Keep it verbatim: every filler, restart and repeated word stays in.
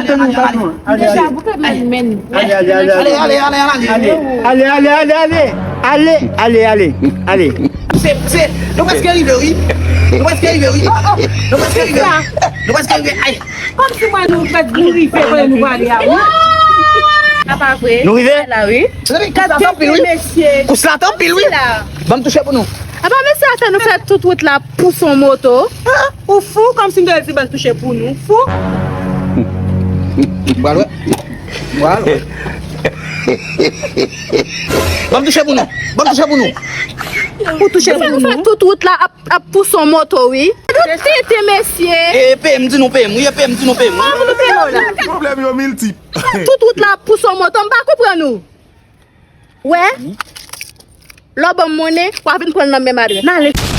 ap tann nou, pa nou. Ale, ale, ale, ale, ale. Ale, ale, ale, ale, ale. Ale, ale, ale, ale. Ale, ale, ale, ale. Se, se, nou prèske rive, wi. Nou prèske rive, wi. Nou prèske rive. Nou prèske rive. Ay. Kòmsi mwen nou prèske nou rive kote nou prale a, wi. A pa vre? Nou rive? La, wi. Gad kous la t anpil, wi. Mesye. Kous la t anpil, wi. Ban m touche pou nou. Apa mesye a fè nou fè tout wout la pou son moto? Ou fou? Kòmsi m te di ban touche pou nou. Fou? M pral wè. M pral wè. Ban m touche pou nou. Ban m touche pou nou. Ou touche pou nou? Fè tout wout la ap, ap pou son moto, wi. Nou tete, mesye. E peye m, di nou peye m. Wi, e peye m, di nou peye m. Kòman nou peye w la? Pwoblèm yo miltip. Tout wout la ap pou son moto, m pa konprann ou. Wè? Lè w ban m monnen, w a vin pran l nan menm adrès. N ale.